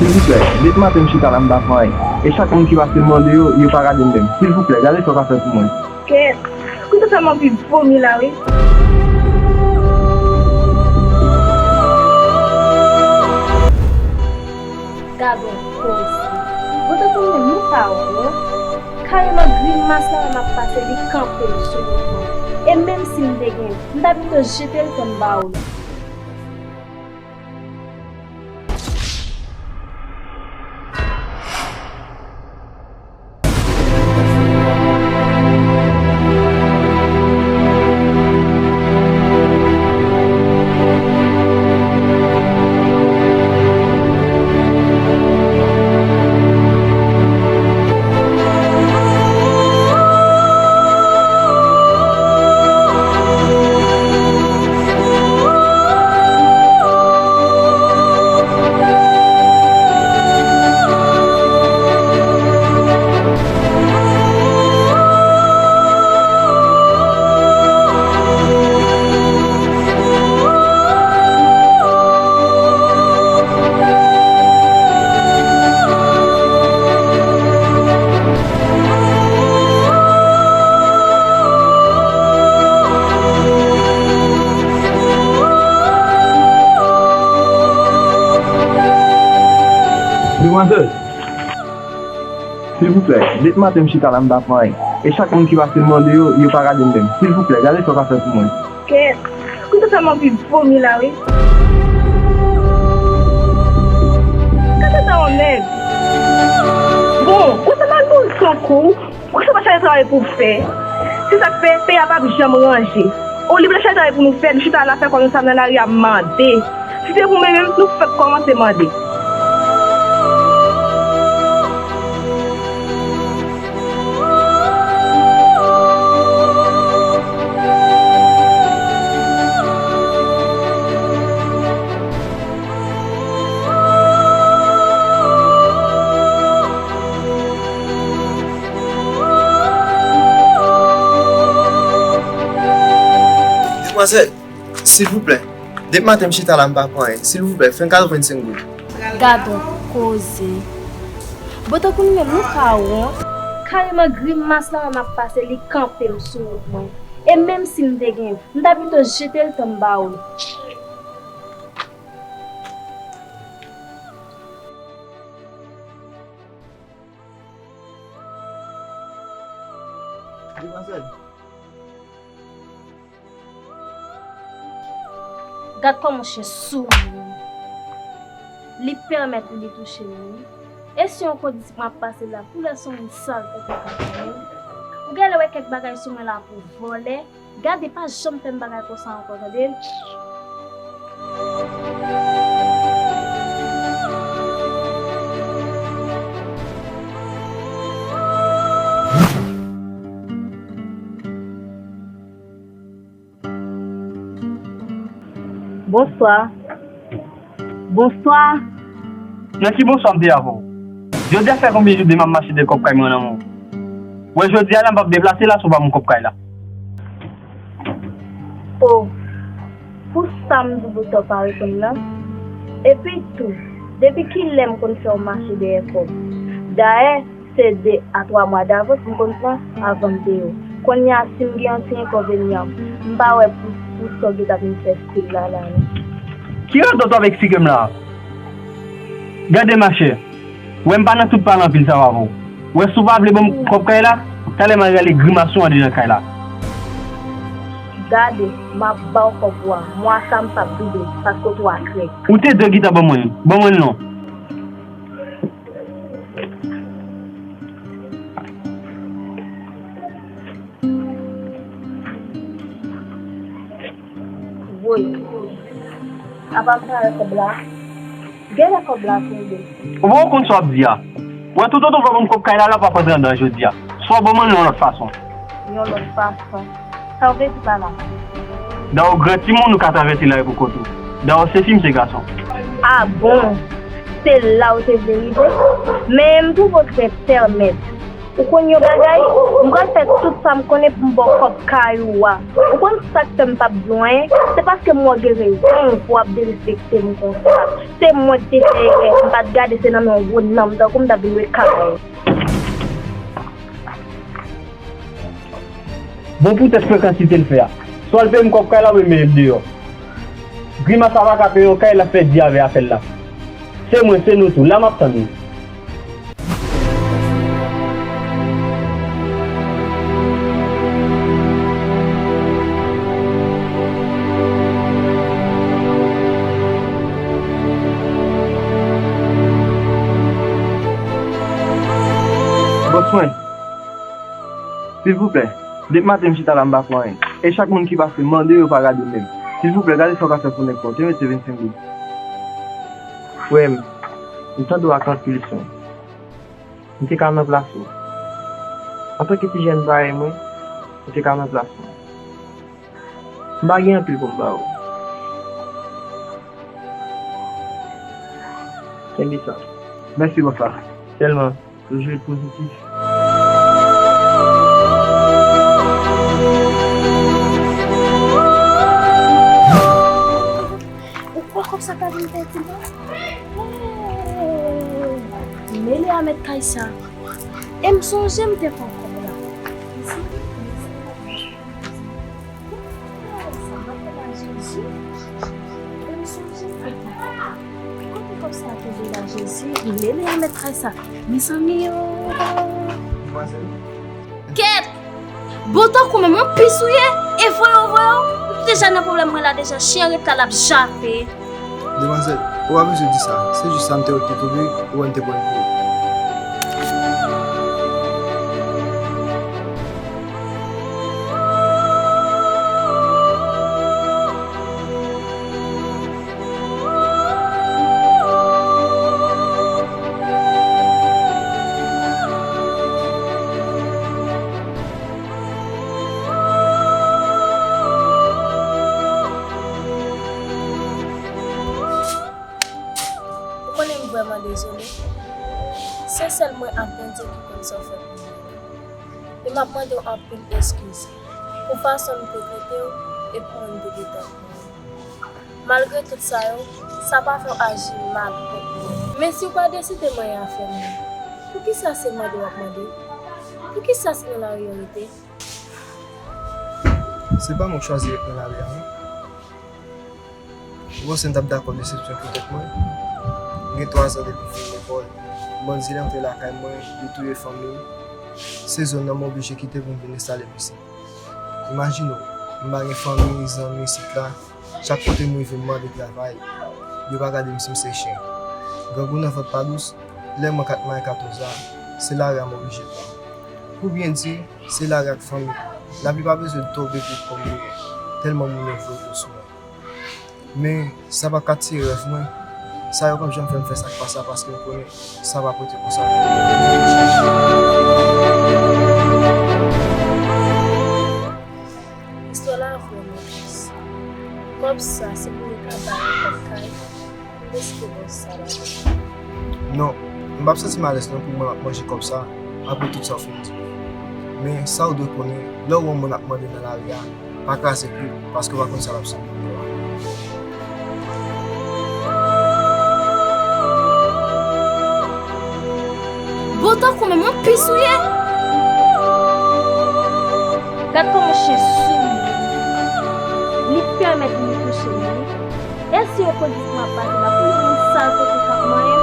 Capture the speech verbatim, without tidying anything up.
Silvouplè, depi maten m chita la m pa pran anyen. E chak moun ki pase m mande yo, yo pa gade m menm. Silvouplè, gade sa w ka fè pou mwen. Kèt, kote sa m anvi vomi la wi. Gad on koze. Bon, tankou menm nou pa wont. Kareman grimas la menm ap pase li kanpe m sou wout mwen. E menm si m te gen, m ta pito jete l tann ba w li. Demwazèl, silvouplè, depi maten m chita la m pa pran anyen. E chak moun ki pase m mande yo, yo pa gade m menm. Silvouplè, gade sa w ka fè pou mwen. Kèt, kote sa m anvi vomi la wi. Gade sa yon nèg. Bon, ou sa mal bon son kou. Ou se pa chache travay pou w fè. Se sa k fè peyi a p ap janm ranje. Olye pou n chache travay pou nou fè, nou chita la fè kòmsi sa nan lari a mande. Si se pou mwen menm, nou fèk kòmanse mande. Demwazèl, silvouplè, depi maten m chita la m pa pran anyen. Silvouplè, fè m katrevensenk goud. Gad on koze. Bon, tankou nou menm nou pa wont. Kareman grimas la menm ap pase li kanpe m sou wout mwen. E menm si m te gen, m ta pito jete l tann ba w li. Demwazèl. Gad kòman chen sou li. Li pèmèt li touche m wi. E si yon kondisip m ap pase la, koulè son moun sal tèt mwen ka fè menm. Ou genlè wè kèk bagay sou mwen la pou vòlè. Gade, pa janm fè m bagay konsa ankò, tande? Bonswa. Bonswa. Nan ki bonswa m te avè w? Jodi a fè konbyen jou demen m ap mache dèyè kòb kay mwen nan men w? Wè jodi a la m p ap deplase la si w pa ban m kòb kay la. O, pou sa m di w pou sa w pa reponn nan? Epi tou, depi kilè m konn fè w mache dèyè kòb? Dayè, se de a twa mwa davans m konn pran avan m peye w. Kounye a, si m gen yon ti enkonvenyan, m pa wè pou, pou sa w gentan vin fè stil la la non. Ki radòt w ap eksplike m la a? Gade machè, wè m pa nan tout pale anpil sa w avè w. Wè si w pa vle ban m kòb kay la, talè m al rale grimas ou andedan kay la. Gade, m ap ba w kòb ou a, mwa sa m p ap doble, paske w twò krèk. Ou te dwe gentan ban mwen l, ban mwen l non. Woy. Apa m pa wè kòb la? Genlè kòb la tonbe. Ou poko konn sa w ap di a. Wè toutotan w pa ban m kòb kay la la, w p ap antre anndan jodi a. Swa w ban mwen l yon lòt fason. Yon lòt fason? Sa w vle di pa la? Dayè w gran timoun, ou ka travèse lari pou kont ou. Dayè w se fi, m se gason. A bon? Se la w te vle rive? Men m twouve w trè pèmèt. Ou konn yon bagay? M pral fè tout sa m konnen pou m ba w kòb kay ou a. Ou konn sa k fè m p ap di w anyen? Se paske m wè w gen rezon pou w ap derespekte m konsa. Se mwen ki te fè erè, m pa t gade se nan men yon gwo nanm tankou m t ap vin wè kay. Bon poutèt frekans li te l fè a. Swa l peye m kòb kay la oubyen m mete l deyò. Grimas la pa ka peye yon kay, l ap fè di avè afè l la. Se mwen, se nou tou. La m ap tann li. Bòs mwen, silvouplè, depi maten m chita la m pa fè anyen. E chak moun ki pase m mande yo pa gade menm. Silvouplè, gade sa w ka fè pou nèg pa w. Te mete vennsenk goud. Frè m, m tande w ak anpil swen. M te ka nan plas ou. Antanke ti jèn parèy mwen, ou te ka nan plas mwen. M pa gen anpil pou m ba ou. Kenbe sa. Mèsi, bòs la. Sèlman, toujou ret pozitif. Ou kwè kòb sa ka vin pèdi mwen? Oh! Mele a mèt kay sa. E m sonje m te fè kòb la. Sa m ap fè la, Jezi. E m sonje m te fè kòb la. Kote kòb sa tonbe la, Jezi? Mele a mèt kay sa. Mezanmi, oh! Demwazèl. Kèt! Bon tankou menm yon pis ou ye, e voye w, voye w, ou deja nan pwoblèm mwen la deja, chen ret la l ap jape. Demwazèl, ou pa bezwen di sa, se jis sa m te wè ki te tonbe, ou wè m te pran l pou ou. Ou konnen m vrèman dezole. Se sèl mwen ak Bondye ki konn sa w fè pou mwen. E m ap mande w anpil eskiz pou fason m te trete w e pou moun m te gentan pran. Malgre tout sa yo, sa pa fè w aji mal kont mwen. Men si w pa deside manyen afè m nan, poukisa se mande w ap mande? Poukisa se nan lari w rete? Se pa mwen k chwazi ret nan lari a, non. Ou panse m t ap dakò desepsyon pou tèt mwen? M gen twazan depi m fin lekòl. Bandi rantre lakay mwen, li touye fanmi m. Se zòn nan m oblije kite pou m vin enstale m isit. Imajine w, m pa gen fanmi, zanmi isit la. Chak kote m rive, m mande travay. Yo pa gade m si m se chen. Grangou nan vant pa dous, lè mwen kat mayi katòz la, se lari a m oblije pran. Pou byen di, se lari ak fanmi. Lavi pa bezwen dope pou kòm li ye, tèlman moun yo voye do sou mwen. Men, sa pa ka tiye rèv mwen. Sa yo p ap janm fè m fè sa k pa sa, paske m konnen sa p ap rete konsa. Istwa la vrèman tris. Kòb sa, se pou yo ka ba m kòb kay, m deside ba w sa ladan. Non, m p ap santi m alèz non pou mwen m ap manje kòb sa, apre tout sa w fin di. Men, sa w dwe konnen, lè w wè yon moun ap mande nan lari a, pa kraze kè w, paske w pa konn sa l ap sot nan kè w a. Bon tankou menm yon pis ou ye. Gad kòman chen sou mwen. Li pèmèt li touche m wi. E si yon kondisyon ap pase la pou yon moun sal kote k ap manyen m?